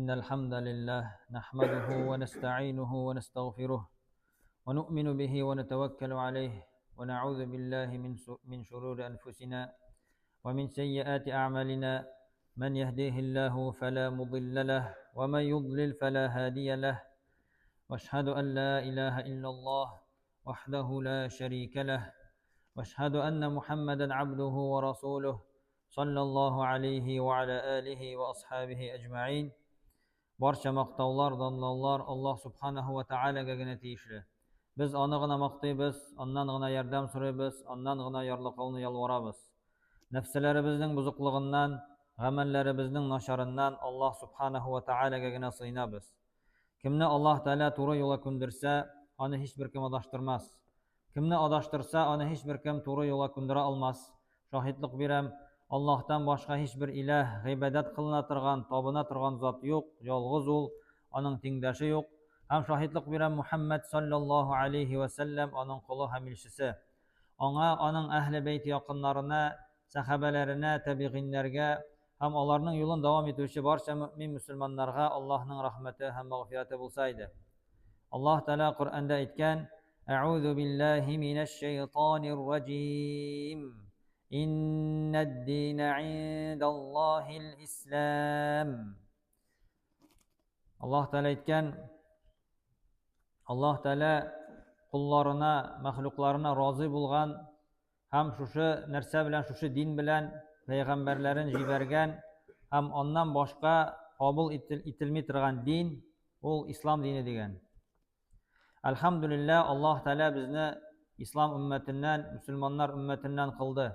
إن الحمد لله نحمده ونستعينه ونستغفره ونؤمن به ونتوكل عليه ونعوذ بالله من شرور أنفسنا ومن سيئات أعمالنا من يهديه الله فلا مضل له ومن يضلل فلا هادي له واشهد أن لا إله إلا الله وحده لا شريك له واشهد أن محمدا عبده ورسوله صلى الله عليه وعلى آله وأصحابه أجمعين Барча мактаулар, данлаулар Аллаһ Субханаһу ва Таалагә генә тиешле. Без аны гына мактыйбыз, аннан гына ярдәм сорыйбыз, аннан гына ярлыкауны ялварабыз. Нәфселәребезнең бозыклыгыннан, гамәлләребезнең начарыннан Аллаһ Субханаһу ва Таалагә генә сыенабыз. Кемне Аллаһ Тәгалә туры юлга күндерсә, аны һичбер кем адаштырмас. Кемне адаштырса, аны һичбер кем туры юлга күндерә алмас. Шаһитлык бирәм, Аллаһтан башка һичбер иләһ, гыйбадәт кылына торган, табына торган зат юк, ялгыз ул, аның тиңдәше юк. Һәм шаһитлык бирәм, Мухәммәд салләллаһу алейһи вә сәлләм аның колы һәм илчесе. Аңа, аның әһле бәйт якыннарына, сәхабәләренә, тәбигыйннәргә һәм аларның юлын дәвам итүче барча мөэмин мөселманнарга Аллаһның рәхмәте һәм мәгъфирәте булса иде. Аллаһ Тәгалә Коръәндә әйткән: Әгъузу биллаһи минәш шәйтанир раҗим. Иннәд-динә индаллаһил ислам. Аллаһ Тәгалә әйткән: Аллаһ Тәгалә кулларына, мәхлукларына разый булган һәм шушы нәрсә белән, шушы дин белән пәйгамбәрләрен җибәргән һәм аннан башка кабул ителми торган дин ул ислам дине дигән. Әлхәмдүлилләһ, Аллаһ Тәгалә безне ислам өммәтеннән, мөселманнар өммәтеннән кылды.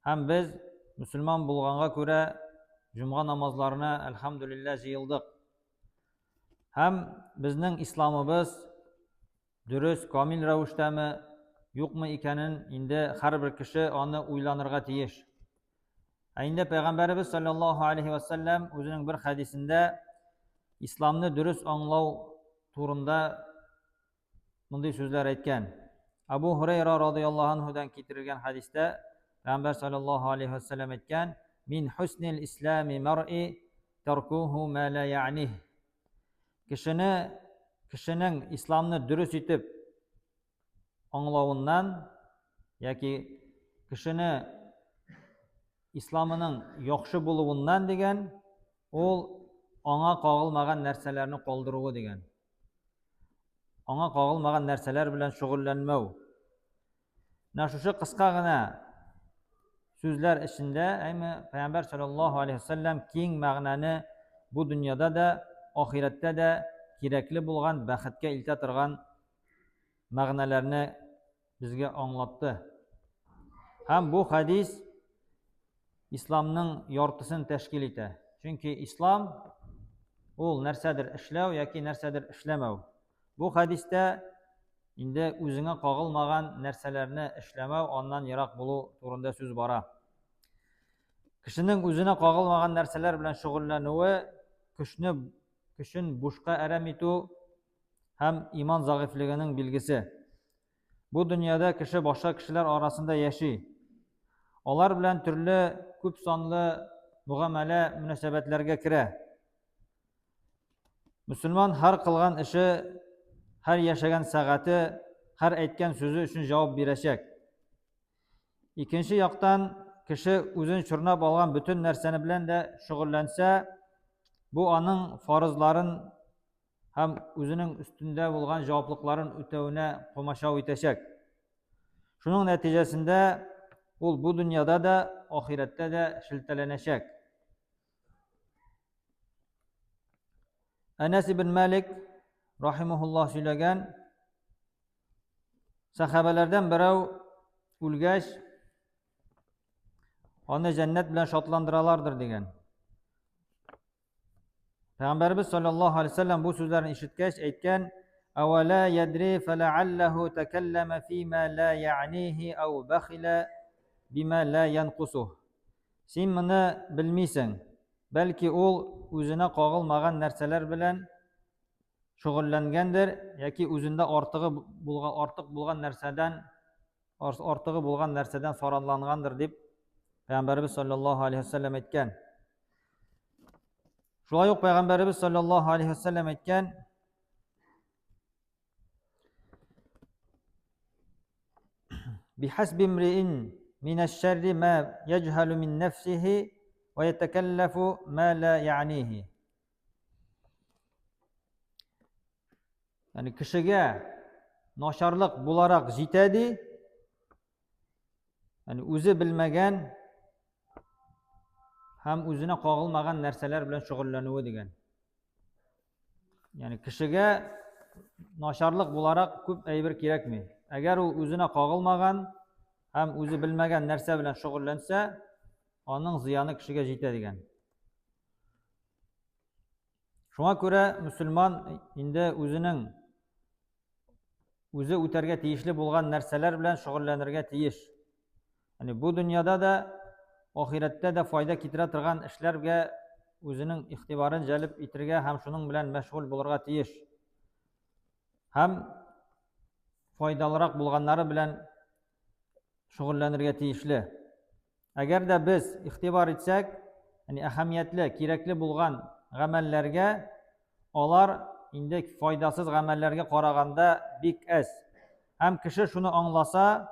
Һәм без мөселман булганга күрә җомга намазларына әлхәмдүлилләһ җыелдык. Һәм безнең исламыбыз дөрес, камил рәвештәме, юкмы икәнен инде һәрбер кеше аны уйланырга тиеш. Ә инде Пәйгамбәребез саллаллаһу алейхи ва саллям үзенең бер хәдисендә исламны дөрес аңлау турында мондый сүзләр әйткән. Абу Хурайра радыяллаһу анһудан китерелгән хәдистә Пәйгамбәр саллаллаһу алейхи ва саллям әйткән: "Мин хуснил ислами мар'i таркуху ма ла я'них." Кешене кешенең исламны дөрес итеп аңлавыннан яки кешене исламының яхшы булуыннан дигән ул аңа кагылмаган нәрсәләрне калдыруы дигән. Аңа кагылмаган нәрсәләр белән шөгыльләнмәү. Менә шушы кыска гына сүзләр эчендә, әйме, Пәйгамбәр саллаллаһу алейһи вәсәлләм киң мәгънәне бу дөньяда да, ахирәттә дә кирәкле булган, бәхеткә илтә торган мәгънәләрне безгә аңлатты. Һәм бу хәдис исламның яртысын тәшкил итә. Чөнки ислам ул нәрсәдер эшләү яки нәрсәдер эшләмәү. Бу хәдистә инде үзеңә кагылмаган нәрсәләрне эшләмәү, аннан ерак булу турында сүз бара. Кешенең үзенә кагылмаган нәрсәләр белән шөгыльләнүе көчне көчен бушка әрәм итү һәм иман зәгыйфьлегенең билгесе. Бу дөньяда кеше башка кешеләр арасында яши. Алар белән төрле күп санлы мөгамәлә мөнәсәбәтләргә керә. Мөселман һәр кылган эше, һәр яшәгән сәгате, һәр әйткән сүзе өчен җавап бирәчәк. Икенче яктан, кеше үзен чорнап алган бөтен нәрсәне белән дә шөгыльләнсә, бу аның фарызларын һәм үзенең өстендә булган җаваплыкларын үтәвенә комачау итәчәк. Шуның нәтиҗәсендә ул бу дөньяда да, ахирәттә дә шелтәләнәчәк. Әнәс ибн Малик рахимахуллах сөйләгән, сәхабәләрдән берәү үлгәч, аны җәннәт белән шатландыралардыр дигән. Пәйгамбәребез саллаллаһу алейһи вәсәлләм бу сүзләрне ишеткәч әйткән: "Әвәлә ядри фәләаллаһу тәкәлләмә фима ла яънихи ау бахила бима ла янкусуh." Син моны белмисең. Бәлки ул үзенә кагылмаган нәрсәләр белән шөгыльләнгәндер яки үзендә артыгы булган артык булган нәрсәдән артыгы булган нәрсәдән саранлангандыр дип Пәйгамбәребез саллаллаһу алейһи вәсәлләм әйткән. Шулай ук Пәйгамбәребез саллаллаһу алейхи вәсәлләм әйткән: Бихасби имриин минәш-шәрри ма яҗһалу мин нәфсихи ва ятакаллафу ма ла яънихи. Ягъни кешегә начарлык буларак җитә ди. Ягъни үзе белмәгән һәм үзенә кагылмаган нәрсәләр белән шөгыльләнүе дигән. Ягъни кешегә начарлык буларак күп әйбер кирәкми. Әгәр ул үзенә кагылмаган һәм үзе белмәгән нәрсә белән шөгыльләнсә, аның зыяны кешегә җитә дигән. Шуңа күрә мөселман инде үзенең үзе үтәргә тиешле булган нәрсәләр белән шөгыльләнергә тиеш. Ягъни бу дөньяда да, ахирәттә дә файда китерә торган эшләргә үзенең игътибарын җәлеп итергә һәм шуның белән мәшгуль булырга тиеш. Һәм файдалырак булганнары белән шөгыльләнергә тиешле. Әгәр дә без игътибар итсәк, ягъни әһәмиятле, кирәкле булган гамәлләргә, алар инде файдасыз гамәлләргә караганда бик әз. Һәм кеше шуны аңласа,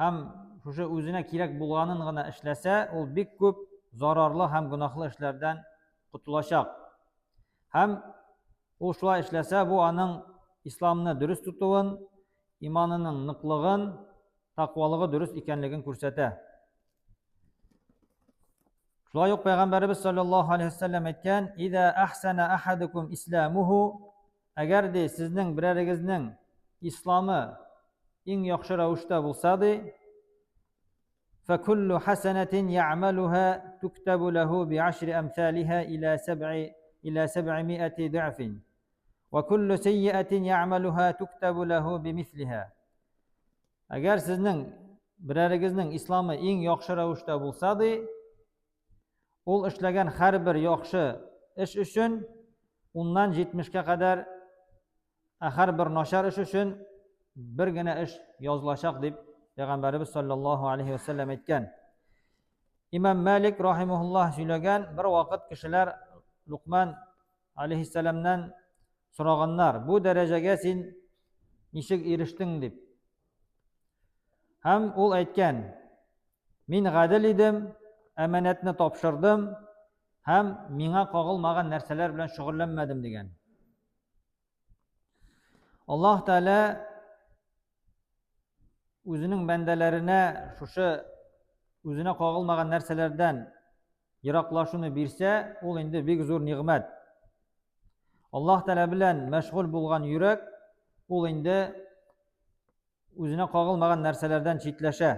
һәм шушы үзенә кирәк булганын гына эшләсә, ул бик күп зарарлы һәм гөнаһлы эшләрдән котылачак. Һәм ул шулай эшләсә, бу аның исламны дөрес тотуын, иманының ныклыгын, тәкъвалыгы дөрес икәнлеген күрсәтә. Шулай ук Пәйгамбәребез саллаллаһу алейһи вәсәлләм әйткән: "Иза ахсана ахадукум исламуху", әгәр ди сезнең берәрегезнең исламы иң яхшы рәвештә булса ди, فكل حسنة يعملها تكتب له بعشر أمثالها إلى سبع إلى سبعمائة ضعف وكل سيئة يعملها تكتب له بمثلها. Әгәр сезнең берәрегезнең исламы иң яхшы рәвештә булса ди, ул эшләгән һәрбер яхшы эш өчен уннан җитмешкә кадәр, ә һәрбер начар эш өчен бер генә эш язылачак дип Пәйгамбәребез саллаллаһу алейхи вәсәлләм әйткән. Имам Малик рахимахуллаһ сөйләгән, бер вакыт кешеләр Лукман алейхиссәламнән сораганнар, бу дәрәҗәгә син ничек ирештең дип. Һәм ул әйткән, мин гадел идем, әманәтне тапшырдым һәм миңа кагылмаган нәрсәләр белән шөгыльләнмәдем дигән. Аллаһ Тәгалә үзенең бәндәләренә шушы үзенә кагылмаган нәрсәләрдән ераклашуны бирсә, ул инде бик зур нигъмәт. Аллаһ Тәгалә белән мәшгуль булган йөрәк, ул инде үзенә кагылмаган нәрсәләрдән читләшә.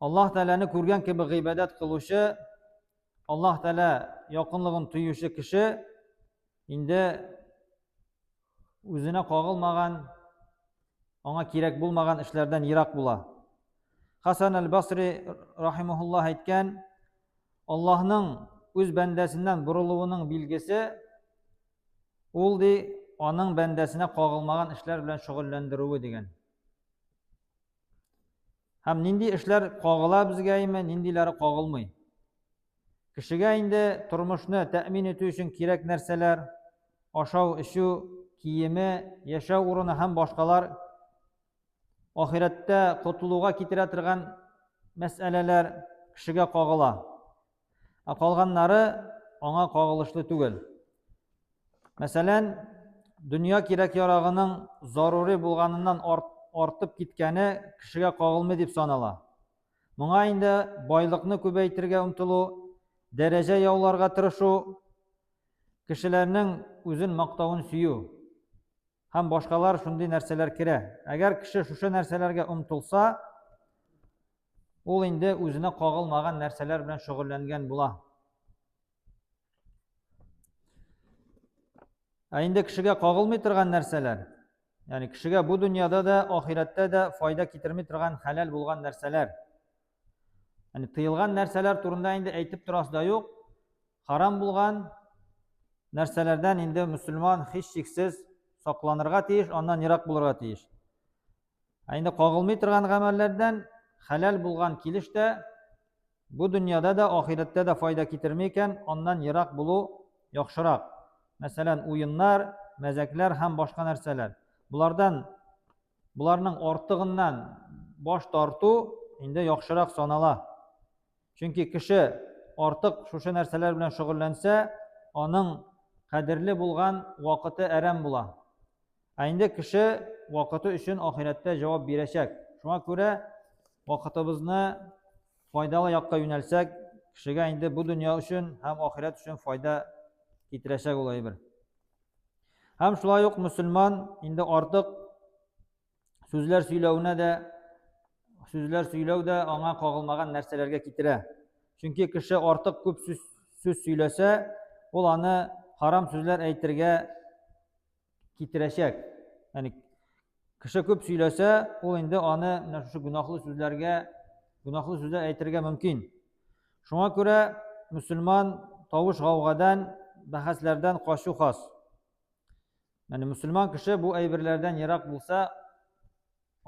Аллаһ Тәгаләне күргән кебек гыйбадәт кылучы, Аллаһ Тәгалә якынлыгын тоючы кеше инде үзенә кагылмаган, аңа кирәк булмаган эшләрдән ерак була. Хасан әл-Басри рахимахуллах әйткән, Аллаһның үз бәндәсеннән борылуының билгесе ул ди аның бәндәсенә кагылмаган эшләр белән шөгыльләндерүе дигән. Һәм нинди эшләр кагыла безгә име, ниндиләре кагылмый. Кешегә инде тормышны тәэмин итү өчен кирәк нәрсәләр, ашау, эчү, киеме, яшәү урыны һәм башкалар ахирәттә котылуга китерә торган мәсьәләләр кешегә кагыла. Ә калганнары аңа кагылышлы түгел. Мәсәлән, дөнья кирәк-ярагының зарури булганыннан артып киткәне кешегә кагылмый дип санала. Моңа инде байлыкны күбәйтергә омтылу, дәрәҗә яуларга тырышу, кешеләрнең үзен мактавын сөю һәм башкалар шундый нәрсәләр керә. Әгәр кеше шушы нәрсәләргә омтылса, ул инде үзенә кагылмаган нәрсәләр белән шөгыльләнгән була. Ә инде кешегә кагылмый торган нәрсәләр, ягъни кешегә бу дөньяда да, ахирәттә дә файда китерми торган хәләл булган нәрсәләр. Ягъни тыелган нәрсәләр турында инде әйтеп торасы да юк. Харам булган нәрсәләрдән инде мөселман һичшиксез сакланырга тиеш, аннан ерак булырга тиеш. Ә инде кагылмый торган гамәлләрдән хәләл булган килеш тә Бу дөньяда да, ахирәттә дә файда китерми икән, аннан ерак булу яхшырак. Мәсәлән, уеннар, мәзәкләр һәм башка нәрсәләр. Болардан боларның артыгыннан баш тарту инде яхшырак санала. Чөнки кеше артык шушы нәрсәләр белән шөгыльләнсә, аның кадерле булган вакыты әрәм була. Ә инде кеше вакыты өчен ахирәттә җавап бирәчәк. Шуңа күрә вакытыбызны файдалы якка юнәлсәк, кешегә инде бу дөнья өчен һәм ахирәт өчен файда китерәчәк ул әйбер. Һәм шулай ук мөселман инде артык сүзләр сөйләвенә дә сүзләр сөйләү дә аңа кагылмаган нәрсәләргә китерә. Чөнки кеше артык күп сүз, сүз сөйләсә, ул аны харам сүзләр әйтергә китерәчәк. Ягъни кеше күп сөйләсә, ул инде аны менә шушы гөнаһлы сүзләргә, гөнаһлы сүзләр әйтергә мөмкин. Шуңа күрә мөселман тавыш гаугадан, бәхәсләрдән качу хас. Яни мөселман кеше бу әйберләрдән ерак булса,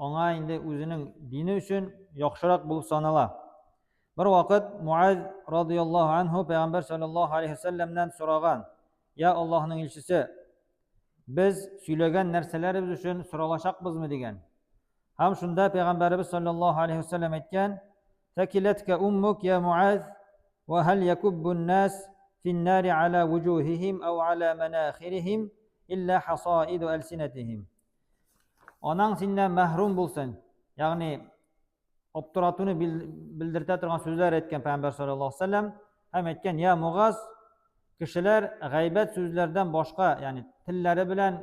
аңа инде үзенең дине өчен яхшырак булып санала. Бер вакыт Муаз радияллаһу анһу пәйгамбәр саллаллаһу алейхи вәсәлләмнән сораган: "Я Аллаһның илчесе, без сөйләгән нәрсәләребез өчен соралачакбызмы?" дигән. Һәм шунда пәйгамбәребез саллаллаһу алейхи вәсәлләм әйткән: "Фәкиләткә уммук я Муаз, ва һәл якуббун нас фин-нари аля вуҗухихим ау аля манахирихим илля хасаиду әлсинәтихим." Анаң синнән мәхрүм булсын. Ягъни аптыратуны белдертә торган сүзләр әйткән пәйгамбәр саллаллаһу алейһи вәсәлләм һәм әйткән: "Я Мугаз, кешеләр гайбәт сүзләрдән башка, ягъни телләре белән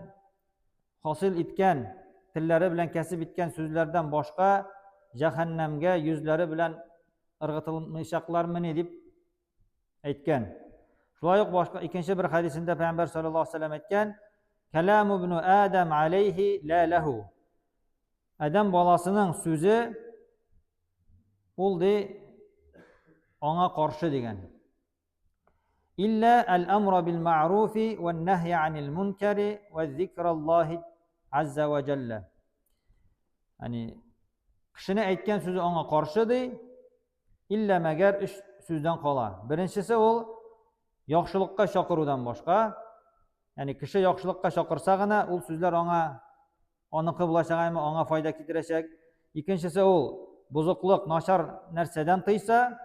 хасил иткән, телләре белән кәсеп иткән сүзләрдән башка җәһәннәмгә йөзләре белән ыргытылмыйчаклармыни дип әйткән. Шулай ук башка икенче бер хәдисендә пәйгамбәр саллаллаһу алейһи вәсәлләм әйткән: "Кәламу ибн Адам алейхи ла лаху." Адәм баласының сүзе ул ди аңа каршы дигән. Илля әл-амра бил мәгъруфи вән нәһья анил мункари вә зикраллаһи азза вә җәллә. Яни кешене әйткән сүзе аңа каршы ди, иллә мәгәр өч сүздән кала. Беренчесе ул яхшылыкка чакырудан башка, ягъни кеше яхшылыкка чакырса гына ул сүзләр аңа аныкы булачак, әмма аңа файда китерәчәк. Икенчесе ул бозыклык, начар нәрсәдән тыйса,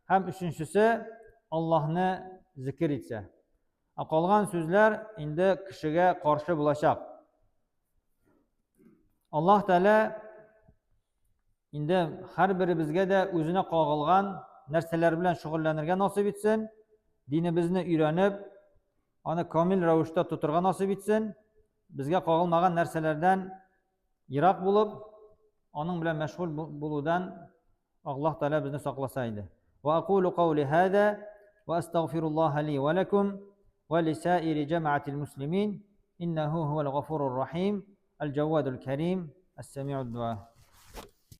һәм өченчесе Аллаһны зикер итсә. Ә калган сүзләр инде кешегә каршы булачак. Аллаһ Тәгалә инде һәрберебезгә дә үзенә кагылган нәрсәләр белән шөгыльләнергә насыйп итсен, динебезне өйрәнеп, аны камил рәвештә тотырга насыйп итсен, безгә кагылмаган нәрсәләрдән ерак булып, аның белән мәшгуль булудан Аллаһ Тәгалә безне сакласа иде. Ва акулу каули һаза ва астагфируллаһа ли ва лакум ва лисаири җәмәгатил муслимин иннаху һувал гафурур рахим аль-җаввадул карим ас-сами'уд дуа.